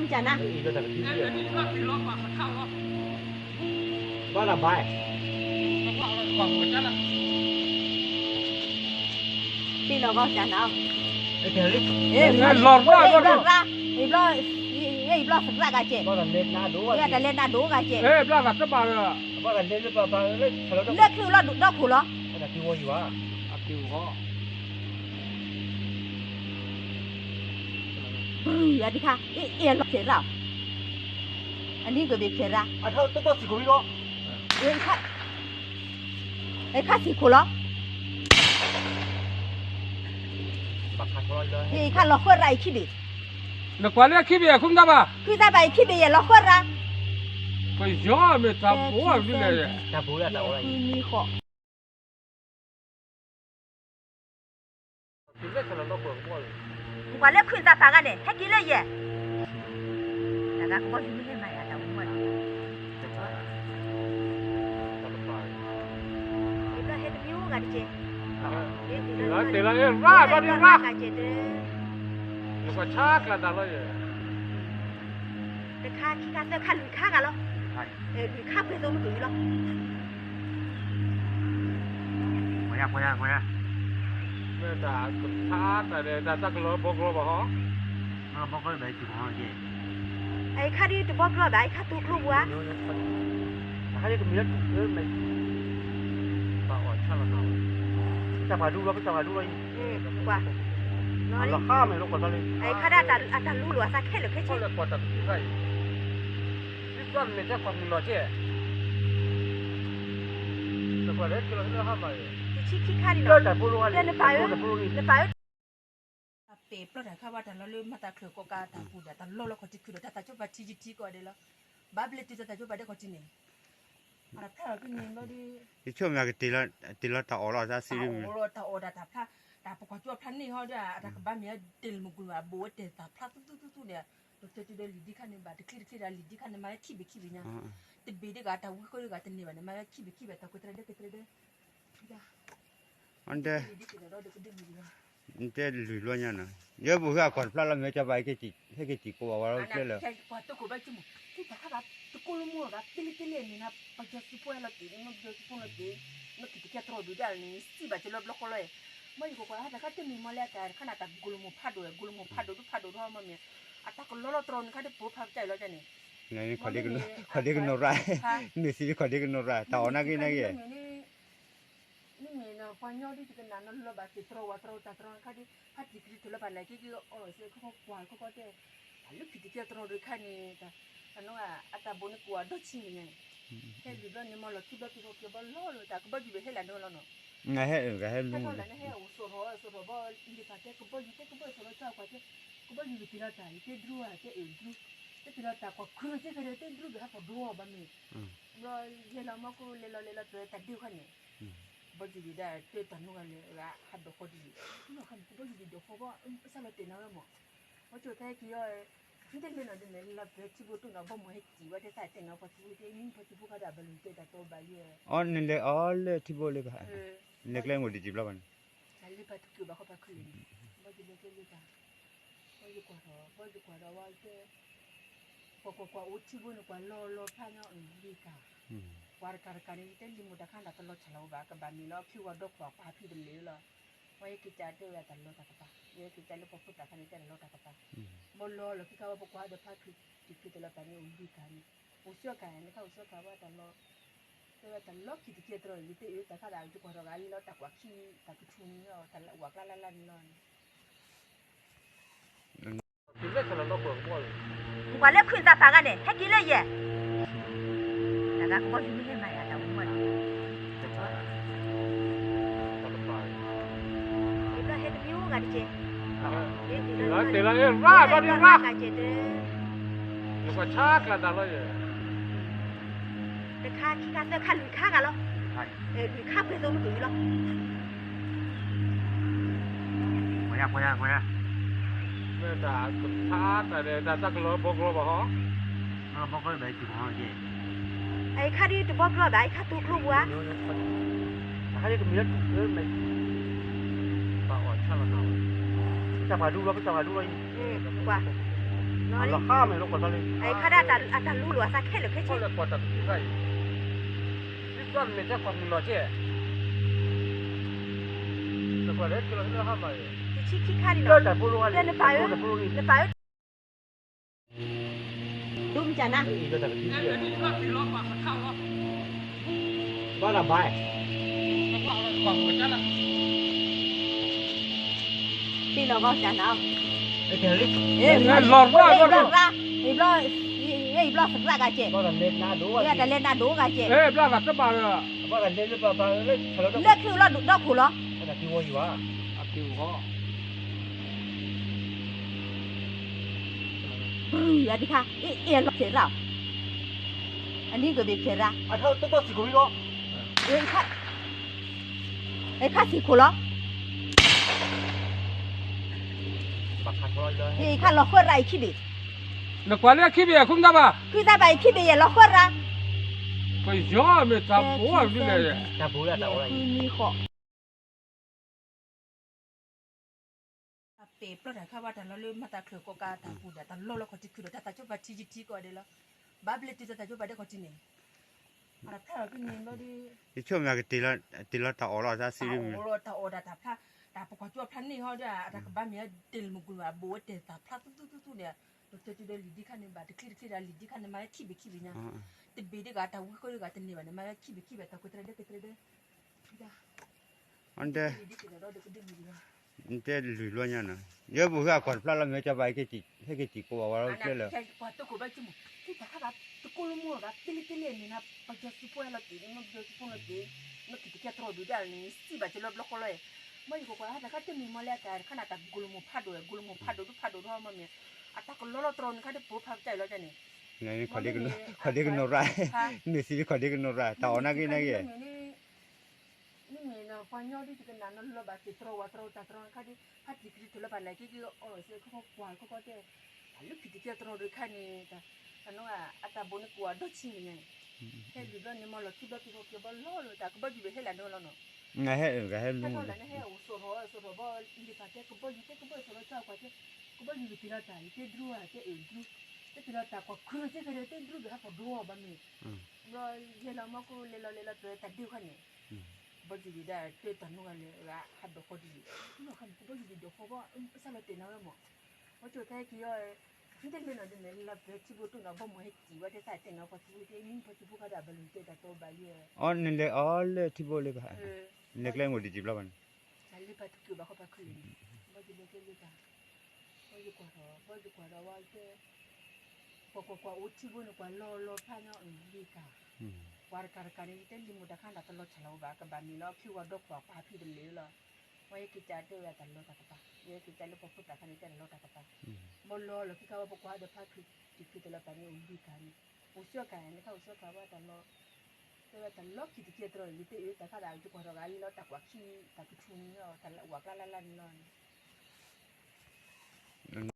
ကနၣ်, ဘၣ်တၢ်ဘၣ်, ဘၣ်လီၤကနၣ်, လီၤရၣ်, ဘျီ, ဘျီသရၣ်ဂၤကဲ, တၢ်လဲၤနၤဒိဂၤကဲ, ဘျီသရၣ်ဘၣ်, လၢခုၣ်လီၤဒီးဒီခိၣ်လီၤ. အတခါ, အလီၤဖျဲးရၣ်, အနံၣ်ကဘ့ၣ်ဖျဲးရၣ်, အခါစံၣ်ခိၣ်လီၤ, အခါလီၤဃၢရၣ်အံၤခံဘ့ၣ်, နကွၢ်လၢခံဘ့ၣ်အခိၣ်နၢ်ဘၣ်, ခံသၢဘၣ်အံၤခံဘ့ၣ်ယဲၢ်လီၤဃၢရၣ်, ပယီၤမ့ၢ်တၢ်ဘိအီၤဒ်လဲၣ်, တၢ်ဘိလၢတၢ်အီၣ်လၢ နကွၢ်လၢခုၣ်သးပာ်ဂၤန့ၣ် ဟဲက့ၤလၢယဲၢ်, တၢ်ဂၤကဘီယူၤမ့ၢ်ဟဲမၤယၤတၢ်ဝံၤမီၢ်လီၤ, တၢ်ဟဲတမံၤအိၣ်ဂၤတက့ၢ်, တၢ်ဂၤကဘီယူၤမ့ၢ်ဟဲမၤယၤတၢ်ဝံၤမီၢ်လီၤ, တခါခံခါသၢခါလွံၢ်ခါဂၤလီၤ, လွံၢ်ခါပှဲၤသိးမ့ၢ်ကဝံၤလီၤ. တၢ်ကလီဘီကလီဘၣ်ဟီ, အခါဒ်တဘီကလီဘၣ် အခါတူကျိပူၤဧါ, အခါဒ်တမံၤလၢ, တၢ်ပှၤဒူလီၤ ပတၢ်ပှၤဒူလီၤအံၤ, လီၤဟါမ့ၢ်လီၤကွၢ်လၢ, အခါဒ်အတၢ်လူလီၤအသးခဲလၢာ်ခဲဆ့, ကွၢ်တၢ်တံၢ်ဃာ်အံၤ, ဒ်ဘျီနမ့ၢ်တဲကွၢ်မုၢ်လီၤကဲ, နကွၢ်လၢဟဲက့ၤလီၤလၢဟါမၢ်အံၤ, တဆံခံခါလံလီၤ, တၢ်ဖိလီၤ, နပၢ်ဧၢ, နပၢ်ဧၢ, အပဲာ်ပျီတၢ်ခါဘၣ်တၢ်လီၤလၢမၤတၢ်ချၢၣ်ကိးကးတၢ်ပူၤဒီး တၢ်လီၤလီၤခီၣ်ထံးခုၣ်ဒီး တၢ်သးစီပၤထံယထံကီးဒဲးလီၤ, ဘၣ်ဘျဲၣ်တုၤတၢ်သးစီပၤဒဲးခီၣ်ထံးန့ၣ်, အတၢ်ဖျါလီၤဖဲန့ၣ်ဘျီဒီး, ယဆိကမိၣ်ကတ့ၢ်လီၤတၢ်အီၣ်လီၤသးစံး, တၢ်အီၣ်လီၤတၢ်အီၣ်ဒီးတၢ်ဖျါ, တၢ်ပကွၢ်ကၠိအဖျါန့ၢ်ဟီဒီး အတၢ်ကဘၣ်မ့ၢ်တဲလၢမုၢ်ကွံာ်ဘၣ် ဘိးဝဲတဲာ်တၢ်ဖျါသူသူသူသူန့ၣ်, ဒီးတဲတုၤဒီးလံာ်ဒံခါန့ၣ်ဘၣ် တချ့တချ့ဒီးလံာ်ဒံခါန့ၣ် မၤဝဲခံဘ့ၣ်ခံဘ့ၣ်ညါ, တဘ့ၣ်တဂၤတၢ်ဝံဃၢတဂၤတန့ၢ်ဘၣ်န့ၣ် မၤဝဲခံဘ့ၣ်ခံဘ့ၣ် တၢ်ကတြဲၤဒဲကတြဲၤဒဲ, တဲလုၢ်ဘျီညါနီၤ, ယဲပူၤဟဲအကွၢ်တဖျါလီၤ မ့ၢ်ကဘၣ် ဟဲက့ၤစံၣ်ကိးဘၣ်ဝဲလီၤကျဲလၢ, ကွၢ်တကိးဘၣ်ကမူၣ်, တၢ်ခါဘၣ် တကိးလၢမိၢ်ဂၤ ပ့လ့ပ့လ့န့ၣ် ပယီၤစုဖိလီၤတ့ၢ် ပယီၤစုဖိလီၤတ့ၢ်, မ့ၢ်က့ၤတကဲတြီဒုးဒၣ်န့ၣ် စံးဘၣ်က့ၤလၢဘျီဃီလီၤ, မ့ၢ်ယကကွၢ်တၢ်ခါတမံၤမီၤလၢအတၢ်ခါန့ၣ် တၢ်ကလိာ်မိၢ်ဖးဒိၣ် ကလိာ်မိၢ်ဖးဒိၣ်ဒိၣ်ဖးဒိၣ်ဒိၣ်မ့ၢ်, အတၢ်ကလီလီၤတြီန့ၣ်ခါဒ်ပိၤဖးကတၢၢ်လီၤန့ၣ်, ခီၣ်ဒ့ကနိရၣ်, မ့ၢ်စံးခီၣ်ဒ့ကနိရၣ် တၢ်အီၣ်နာ်က့နာ်က့ မ့မ့ၢ်ပှၤညီဒ်တကနၣ်နီတဘျီဘၣ် သ့ၣ်တြီဝၣ်တြီတၢ်တြီခါဒ် ဖါတံၢ်ကံထၢၣ်လၢပှၤလဲၤက့ၤက့ၤအီၣ်စ့ၢ်ကီးကွၢ်ခီခီတဲ, တၢ်လၢခံတကဲတြီဒုးခါန့ၣ်, အတၢ်ဘိးန့ၣ်ကိးအဒိၣ်ဆံးန့ၣ်ညါ, ဟဲလံာ်ဘျီန့ၣ်မီၤလီၢ်ခံဘျီက့ၤဟီၣ်က့ၤဘီလီၤလီၤ တၢ်ကဘီယူၤဘၣ်ဟဲလၢန့ၣ်လီၤနီၤ, ဟဲလၢန့ၣ်ဟဲအိၣ်စိၣ်ထီၣ် စိၣ်ထီၣ်ဘီ လံာ်ပာ်တဲကဘီယူၤတဲကဘီယူၤစိၣ်ထီၣ်တၢ်ကွၢ်တဲ, ကဘီယူၤတ့ၢ်လီၤတၢ် ယတဲဒြူဧါ တဲအၢၣ်ဒြူ, တ့ၢ်လီၤတၢ်ကွၢ်ခုၣ်စ့ၢ်ကီးဒီးတဲဒြူဒီးဟးပဒိဘၣ်မ့ၢ် ဘျီလဲၤလီၤမီၢ်ကိၢ်လဲၤလီၤလဲၤလီၤတၢ်တၢ်ဒ့ၣ်ခီန့ၣ်, ဘီယူၤဒံးဒၣ်တဲတၢ်နူဂၤလဲၤဂၤဟးဒိးဃီဒ်, ကဘီယူၤဒံးဒိးဃီဘီ စၢ်လီၤတဲာ်နၤဝဲမး, ဘီကၠိတဲက့ၤအီၤ, မ့ၢ်တလဲၤနီၤဒ်န့ၣ် လီၤပှဲၤထံဘိတိၢ်နီၤ ဘီမ့ၢ်ဟဲကံၣ်ဝဲတဲသးတဲနီၤ ပှၤထံဘိတဲမ့ၢ်ပှၤထံဘိခါဒီး ဘၣ်လူၤတဲတၢ်တီဘၣ်ယဲၢ်, အီၤနလဲၤအီၤလၢထံဘိလၢဘၣ်, လဲၤကျဲအိၣ်ဒံးတဘျီဘၣ်န့ၣ် တၢ်လၢပှၤတကုးဘၣ်ဃီပှၤခုၣ်လံ, ဘီယူၤလဲၤကျဲလၢတၢ်, ဘီယူၤကွၢ်ထီၣ် ဘီယူၤကွၢ်ဒီးဝဲတဲ, ကွၢ်ကွၢ်ကွၢ်အိၣ်ထံဘိန့ၣ် ကွၢ်လီၤလီၤဖျါညီအုၣ်လံကၤ, ကွၢ်တကးတကးန့ၣ် ယတဲလံၤမိၢ်တၢ်ခါန့ၣ် တၢ်တလီၤဆၣ်လီၤဘၣ် ကဘၣ်မ့ၢ်လီၤ ဖံဝဲဒီးကွၢ်ကွၢ်ဖံတလ့ၤလီၤ, ဝဲယက့ၤကးတဲဝဲတၢ်လီၤတၢ်ကပၤ, ယက့ၤကးလၢပှၤဖိသၣ်ခါန့ၣ် တဲတၢ်လီၤတၢ်ကပၤ, ဘီလီၤလီၤခံခါဝဲပကွၢ်ဒီးဖါခုၣ်, တံၤခုၣ်တလီၤတၢ်န့ၣ် အိၣ်လံကၤန့ၣ်, အိၣ်စၢကၤန့ၣ် ခါအိၣ်စၢကၤဝဲတၢ်လီၤ တဲဝဲတၢ်လီၢ်ခံတကဲတြီ ယတအၢ တၢ်ခါဒၣ်ယကွၢ်ထီၣ်ဂၤလၢတၢ်ကွၢ်ခံ တၢ်ကထူန့ၣ် တၢ်ဝးကျါလၢ်လၢ်န့ၣ်လီၤ, နကွၢ်လၢခုၣ်သးပာ်ဂၤန့ၣ် ဟဲက့ၤလၢယဲၢ်, တၢ်ဂၤကဘီယူၤမ့ၢ်ဟဲမၤယၤတၢ်ဝံၤမီၢ်လီၤ, တၢ်ဟဲတမံၤအိၣ်ဂၤတက့ၢ်, တၢ်လီၤတၢ်လီၤ ရၣ်ဘီဒံးရၣ်, နကွၢ်ဆါကျါတၢ်လီၤယဲၢ် တခါခံခါသၢခါလွံၢ်ခါဂၤလီၤ, လွံၢ်ခါပှဲၤသိးမ့ၢ်ကဝံၤလီၤ, ပှၤယါပှၤယါပှၤယါ, မ့ၢ်တၢ်ကထါတၢ်ဒီးတၢ်တၢ်ကလီဘီကလီဘၣ်ဟီ, ဘီကလီဘၣ်ယတုၤဟီယဲၢ်, အခါဒ်တဘီကလီဘၣ် အခါတူကျိပူၤဧါ, အခါဒ်တမံၤလၢတူၢ်မ့ၢ်, ပှၤအီၣ်ဆါလီၤတၢ်, ပတၢ်ပှၤဒူလီၤ ပတၢ်ပှၤဒူလီၤအံၤ, ပှၤ လီၤဟါမ့ၢ်လီၤကွၢ်တၢ်လၢ အံၤဖးဒၣ်အတၢ်လူလီၤအသးခဲလၢာ်ခဲဆ့ ကွၢ်တၢ်တဖုခါအံၤ ဒ်ပျီနမဲာ်တဲကွၢ်မုၢ်နီၢ်ကဲ နကွၢ်လၢဟဲက့ၤလီၤလၢဟါမၢ်အံၤ တဆံခံခါလံလီၤ တၢ်ဖိလိဟါန့ၣ် နပာ်အၢ နပာ်အၢ ဒိမ့ၢ်ကနၤ ဘၣ်လၢဘၣ် တ့လီၤဘၣ်ကနၤ လီၤ ဘျီ ဘျီ ဘျီသရၣ်ဂၤကဲ တၢ်လဲၤနၤဒိဂၤကဲ ဘျီဂၤတဘၣ်လၢ လၢခုလီၤဒီခိၣ်လီၤ အတခါ အလီၤဖဲးရၣ် အနံၣ်ကဘ့ၣ်ဖဲးရၣ် အထီၣ်တတီၢ်စံၣ်ခိၣ်လံလီၤ အခါစံၣ်ခိၣ်လီၤ အခါလီၤဃၢရၣ်အံၤခံဘ့ၣ် နကွၢ်လၢခံဘ့ၣ်အခိၣ်သၣ်ဘၣ် ခုသၣ်ဘၣ်အံၤခံဘ့ၣ်ယဲလီၤဃၢရၣ် ပယီၤမ့ၢ်တၢ်ဘိအီၤဒ်လဲၣ် တၢ်ဘိလၢတၢ်အီၣ်လၢ အပဲာ်ပျီတၢ်ခါဘၣ်တၢ်လီၢ်လၢမၤတၢ်ချၢၣ်ကိးကးတၢ်ပူၤဒီး တၢ်လီၢ်လၢခီၣ်ထံးခုဒီး တၢ်သးစီပၤထံယထံကိးဂၤဒဲးလီၤ. ဘၣ်ဘျဲၣ်တုၤတၢ်သးစီပၤဒဲးခီၣ်ထံးန့ၣ် အတၢ်ဖျါထီၣ်ဖဲန့ၣ်ဘျီဒီး ယဆိကမိၣ်ကတ့ၢ်လီၤတၢ်အီၣ်လီၤ တၢ်စံးဒ်မ့ၢ် တၢ်အီၣ်လီၤ တၢ်အီၣ်တၢ်တၢ်ဖျါ တၢ်ပကွၢ်ကၠိဖျါန့ၢ်ဟီဒီး အတၢ်ကဘၣ်မ့ၢ်တဲလၢမုၢ်ကျိၤဘၣ် ဘိးဝဲတဲာ်တၢ်ဖျါသူသူသူသူန့ၣ် တတဲတုၤဒီးလံာ်ဒံခါန့ၣ်ဘၣ် တချ့တချ့ဒီးလံာ်ဒံခါန့ၣ် မၤဝဲခံဘ့ၣ်ခံဘ့ၣ်ညါ တဘ့ၣ်ဒဲးဂၤ တၢ်ဝံဃီဒဲးဂၤတန့ၢ်ဘၣ်န့ၣ် မၤဝဲခံဘ့ၣ်ခံဘ့ၣ် တၢ်ကွဲးတရဲဒဲးကွဲးတရဲဒဲး နတဲလုၢ်ဘျီညါနီၤ ယဲပူၤဟဲအကွၢ်တဖျါလီၤ မ့ၢ်ကဘၣ်ဟဲက့ၤစံၣ်ကိးဘၣ်ဝဲလီၤကျဲလၢ ပှၤတကိးဘၣ်ကမူၣ် သ့ၣ်တၢ်ခါဘၣ် တကိးလၢမိၢ်ဂၤ ပ့လ့ပ့လ့န့ၣ်နီၤ ပယီၤစူးဖိလီၤတ့ၢ် မ့ၢ်ပယီၤစူးဖိလီၤတ့ၢ် မ့ၢ်က့ၤတကဲတြီဒုးဒၣ်န့ၣ် စံးဘၣ်က့ၤလၢဘျီဃီလီၤ မ့ၢ်ယကကွၢ်တၢ်ခါတမံၤမီၤလၢအတၢ်ခါန့ၣ် တၢ်ကကိးလၢမိၢ်ဖးဒိၣ် ကိးလၢမိၢ်ဖးဒိၣ်ဒိၣ်ဖးဒိၣ်ထီၣ်မ့ၢ်မ့ၢ် အတၢ်ကလီလီၤတြီန့ၣ်ခါတပိၤဖးကတၢၢ်လီၤန့ၣ် ခီဒ့ကနိရၢ် မ့ၢ်စံးခီဒ့ကနိရၢ် တၢ်အီၣ်နာ်က့နာ်က့ မ့မ့ၢ်န့ၣ် ပှၤညီဒ်တကနၣ်နီၢ်လီၤဘၣ်က့ၤတြီဝဲတြီတၢ်တြီခါဒ် ဖါတံၢ်ကရံၣ်တလီၤဘၣ်လဲၣ်က့က့ၤအီၣ်စ့ၢ်ခိၣ်ကွၢ်ခိၣ်ကီၢ်တဲ တၢ်လၢခံတကဲတြီဒုးခါန့ၣ် တၢ် တၢ်နီၢ်အတၢ်ဘိးန့ၣ်ကိးအဒိၣ်ဆံးန့ၣ်ညါ ဟဲလံာ်ဘျီန့ၣ်မ့ၢ်လီၤခံဘျီက့ၤဟီၣ်က့ၤဘီလီၤလၢတၢ်ကဘီယူၤဘၣ်ဟဲလၢန့ၣ်လီၤနီၤ ဟဲလၢဟဲအိၣ်စိၣ်ထီၣ်စိၣ်ထီၣ်ဘီလံာ်ပာ်ကဲကဘီယူၤတဲကဘီယူၤစိၣ်ထီၣ်ကၢ်ကွၢ်ကဲ ကဘီယူၤဘၣ်တ့လီၤတၢ် ယတဲဒြူအတဲအၢဒြူ တဲတ့လီၤတၢ်ကွၢ်ခုၣ်စ့ၢ်ကီးဒီးတဲဒြူဒီးဟးပှၤဒိအီၤဘၣ်မ့ၢ် ဘျီယဲလီၤမီၢ်ကိၢ်လဲၤလီၤလဲၤလီၤတၢ်တၢ်ဒ့ၣ်ခီန့ၣ် ဘီယူၤဘၣ်ဒၣ်တဲတၢ်နီၢ်ဂၤလဲၣ် ဟးဒိးဃီဒ် နီၢ်ခါန့ၣ် ကဘီယူၤဘၣ်ဒိးဃီဘီ စၢ်လီၤတဲာ်နၤဝဲမး ဘီကၠိတၢ်ဟဲက့ၤအီၤ မ့ၢ်တလဲၤနီၤဒ်န့ၣ် လီၤပှဲၤထံဘိတိၢ်နီၤ ဘီမ့ၢ်ဟဲက့ၤဝဲတဲသးတဲနီၤ ပှၤထံဘိတဲမ့ၢ်ပှၤထံဘိခါဒီး ဘၣ်လူၤတဲတၢ်တီဘၣ်ယဲ အီ နလဲၤအီၤလၢထံဘိလၢဘၣ် လဲၤကျဲအိၣ်ဒံးတဘျီဘၣ်န့ၣ် တၢ်လၢပှၤတက့ၤဘၣ်ဃီပှၤခုၣ်လံ ဘီယူၤလဲၤကျဲလၢတၢ် ဘီယူၤကွၢ်ထီၣ် ဘီယူၤကွၢ်ထီၣ်ဝဲတဲ ကွၢ်ကွၢ်ကွၢ်အိၣ်ထံဘိန့ၣ် ကွၢ်လီၤလီၤဖးညီလံကၤ ပှၤတကးတကးန့ၣ် ယတဲလံာ်မိၢ်တၢ်ခါန့ၣ် တလီၤဆၣ်လီၤဘၣ် ကဘၣ်မ့ၢ်လီၤ ခံဂီၤဒီကွၢ်ကွၢ်ဖံးတလၢာ်လီၤ ဝဲယက့ၤကးတဲဝဲတၢ်လီၤတၢ်ကပၤ ယက့ၤကးလၢပှၤဖိသၣ်ခါန့ၣ် တဲတၢ်လီၤတၢ်ကပၤ ဘီလီၤလီၤခံခါဝဲပကွၢ်ဒီးဖါခုၣ်တံၢ်ခုၣ်တလီၤပာ်န့ၣ် အိၣ်လံကၤန့ၣ် အိၣ်စၢကၤန့ၣ် ခါအိၣ်စၢကၤဝဲတၢ်လီၤ တဲဝဲတၢ်လီၤခံတကဲတြီန့ၣ် ယတဲအၢတၢ်ခါဒၣ်ယကွၢ်ထီၣ်ဂၤလံလီၤ တၢ်ကွၢ်ခံ တၢ်ကထူန့ၣ်လီၤ တၢ်ဝၤကျါလၢ်လၢ်န့ၣ်လီၤ